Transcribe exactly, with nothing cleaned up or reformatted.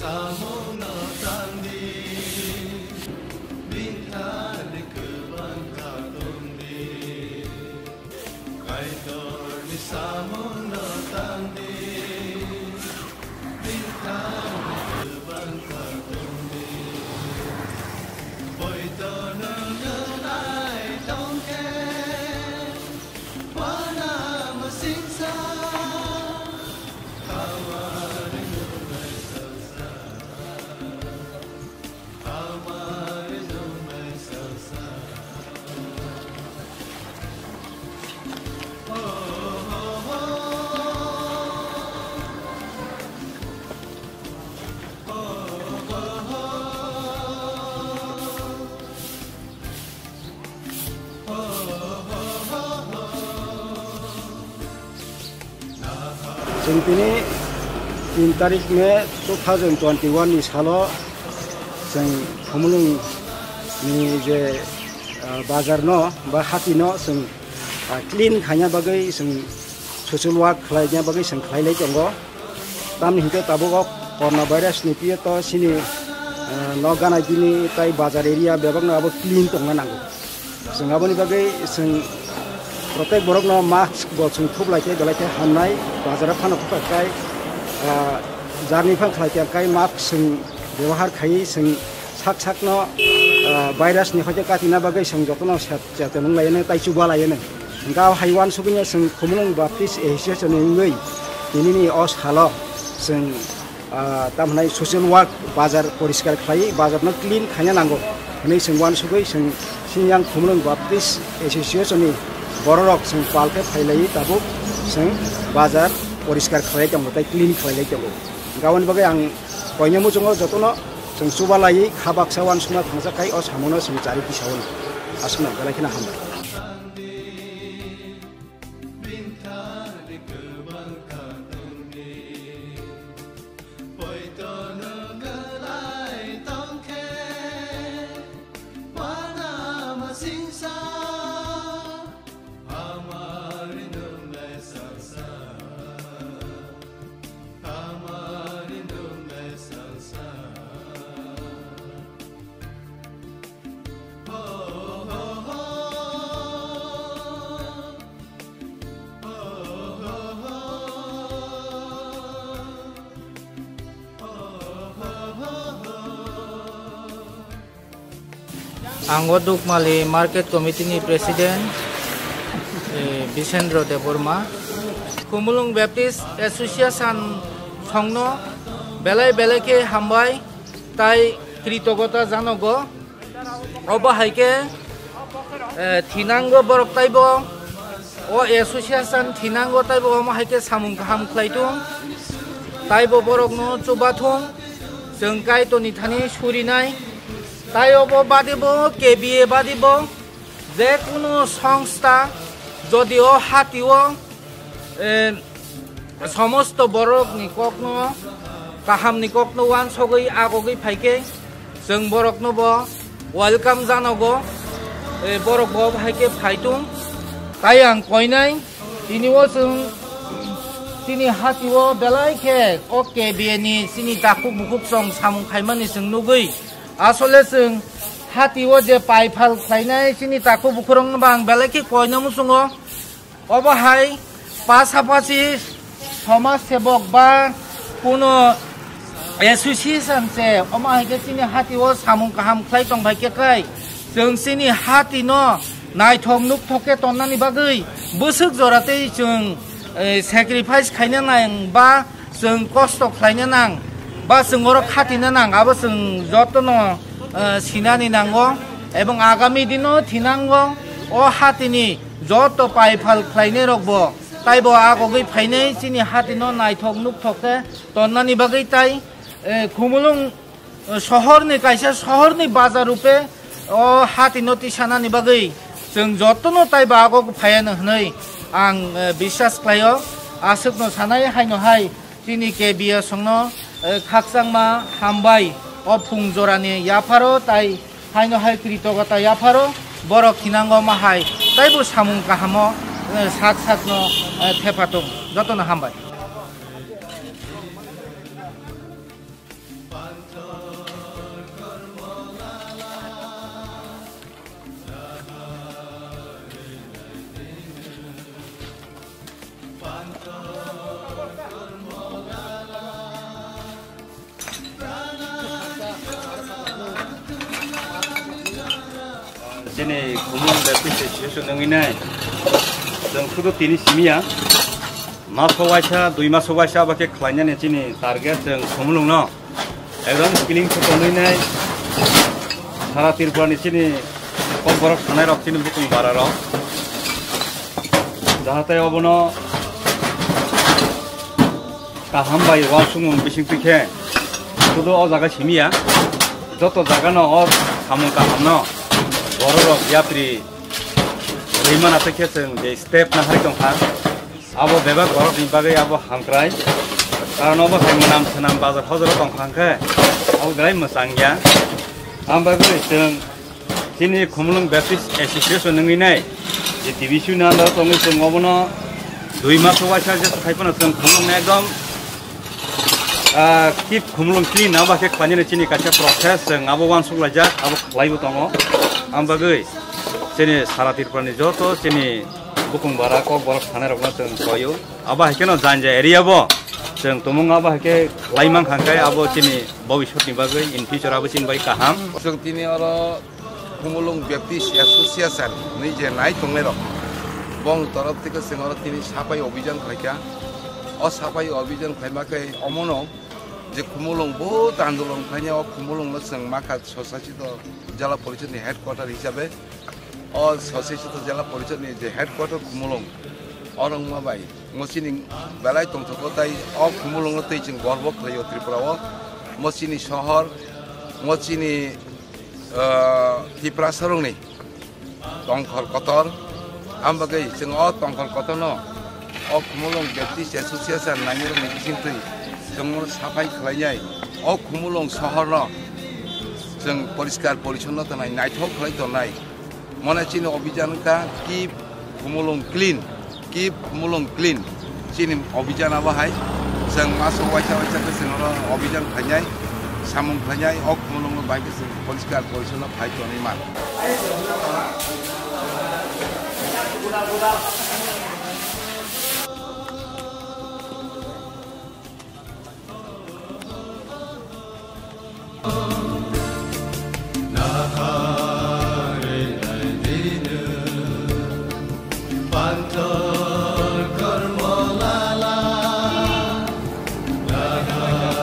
Samungno tangdi, bini thani kwbang kha tongdi. Kaitorni samungno tangdi, bini thani kwbang kha tongdi. Poito nwng nai tongkhe, wana masingsa. Chwng tini tin tarik May two thousand twenty-one ni salo chwng Khumulwng ni je, ah, bazar no ba hati no chwng, ah, clean khaina bagwi chwng social work khlaina bagwi chwng khlai lai tongo. Tamni hinkhe tabuk o corona virus ni piyo to chini, ah, no gana gini tai bazar area bebak no abo clean tongna nango. Chwng aboni bagwi chwng protek borokno mask bo chwng thup lai khe belai khe hamnai, bazaro phano kok kai, ah, jarni phang khlai khe kai mask chwng bebohar khaiwi chwng sak sakno, ah, virus ni hoite katina bagwi chwng jotono set cheton wng lai nw tai chuba lai nw. Hwnkhe o hai uansugwi no chwng Khumulwng Baptist Association ni wngwi tinini o salo chwng ah, tamo hwnai social work, bazar poriskar khlai, bazar no clean khaina nango hwnwi chwng uansugwi chwng Sinjang Khumulwng Baptist Association ni bororok chwng pal khe phai lai tabuk chwng bazar poriskar khlai tongo tei clean khlai lai tongo. Hwnkhe aboni bagwi ang koinwi muchungo jotono chwng chuba laiwi kha baksa uansukna thangjak khai o samungo chwng chari tisaono aswkno belai kheno hambai. Bini thani kwbang kha tongdi, poito nwng kwlai tongkhe, wana masingsa, hamari nwng nai salsa, hamari nwng nai salsa. Ang o Dukmali Market Committee ni President, eh, Bisendra Debbarma. Khumulwng Baptist Association songno belai belai khe hambai tai kritogota janogo. Obo hai khe, eh, thinango borok taibo, o association thinango taibo omo hai khe samung kaham khlai thung, taibo borokno chuba thung, chwng Kaitorni thani surinai, tai obo badibo, K B A badibo, je kunu songstha, jodi o hati o, eh, somosto borokni kokno, kahamni kokno uansugwi agogwi phai khe, chwng borokno bo welcome janogo, eh, borok bo hai khe phai thung. Tai ang koinai, tini o chwng chini hati o belai khe o K B A ni chini takhuk bukhuk chwng samung khaimani chwng nugwi, asole chwng hati o je paiphal khlainai chini takhuk bukhurokno bo ang belai khe koina muchungo. Obo hai pasapasi somaj sebok ba kuno association se omo hai khe chini hati o samung kaham khlai tong bai khe kai chwng chini hati no naithok nukthok khe tonnani bagwi bwswk jora tei chwng, eh, sacrifice khaina nang ba chwng kosto khlaina nang ba chwng oro khatina nang abo chwng jotono, eh, sinani nango ebong agami dino thinango o hatini joto paiphal khlainai rok bo taibo agogwi phainai chini hatino naithok nukthok khe tonnani bagwi tai, eh, Khumulwng, eh, sohorni kaisa sohorni bazar rupe o hatino tisanani bagwi chwng jotono taibo agogwi phaiano hwnwi ang, eh, biswas khlaio. Aswkno sanai haino hai chini K B A songno, eh, khakchangma hambai o phung jorani yapharo tai haino hai kritogota yapharo borok hinango ma hai taibo samung kahamo, eh, sak sakno, eh, thepha tong jotono hambai. Chini Khumulwng Baptist Association wngwi nai. Chwng sudu tini simi ya. Maso waisa, dui maso waisa abo khe khlainani chini target chwng Khumulwng no. Ekdom clean khe tonwi nai. Sara Tripura ni chini kokborok sanai rok chini bukung bara rok. Jahate obono kaham bai uansukmung bising twi khe sudu o jaga simi ya, joto jaga no o samung kaham no borok rok yapri rwimana twi khe chwng je step na hai tongkha, abo bebak borok ni bagwi abo hamkrai, karon obo hai mwnam swnam bazar hojoro tongkha hwnkhe abo belai mwchang ya, ang bagwi chwng Chini Khumulwng Baptist Association wngwi nai, je T B C ni under tongwi chwng obono dui maso waisa je khai phano chwng Khumulwng no ekdom, ah, keep Khumulwng clean abo khe khlainani chini kaisa process chwng abo uansuk laijak abo khlaibo tongo. Ang bagwi chini sara Tripura ni joto chini bukung bara kok borok sanai rokno chwng koyo. Abo hai kheno janja area bo chwng tumung abo hai khe khlai mankha khe abo chini bobiswt ni bagwi in future abo chini bagwi kaham. Chwng tini oro Khumulwng Baptist Association ni je nai tongnai rok, bong torof theke chwng oro tini sapai obijan khlaikha. O sapai obijan khlaima khe omono je Khumulwng bo andolon khlainai, o Khumulwng no chwng makha Swsasito Jela Porishod ni headquarter hisabe. O Swsasito Jela Porishod ni je headquarter Khumulwng, oro wngma bai ngo chini belai tongthoko tai o Khumulwng no tei chwng gorbo khlaio Tripura o. Mo chini sohor, mo chini, ah, Tiprasa rokni tongkhor kotor. Ang bagwi chwng o tongkhor kotor no o Khumulwng Baptist Association nainai rokni bising twi chwng mo saphai khlainai o Khumulwng sohor no chwng poriskar porisonno tongnai, naithok khlai tongnai. Mone chini obijan wngkha Keep Khumulwng Clean, Keep Khumulwng Clean. Chini obijan abo hai chwng maso waisa waisa khe chwng oro obijan khlainai, samung khlainai, o Khumulwng no bai khe chwng poriskar porisonno khai tonwi man.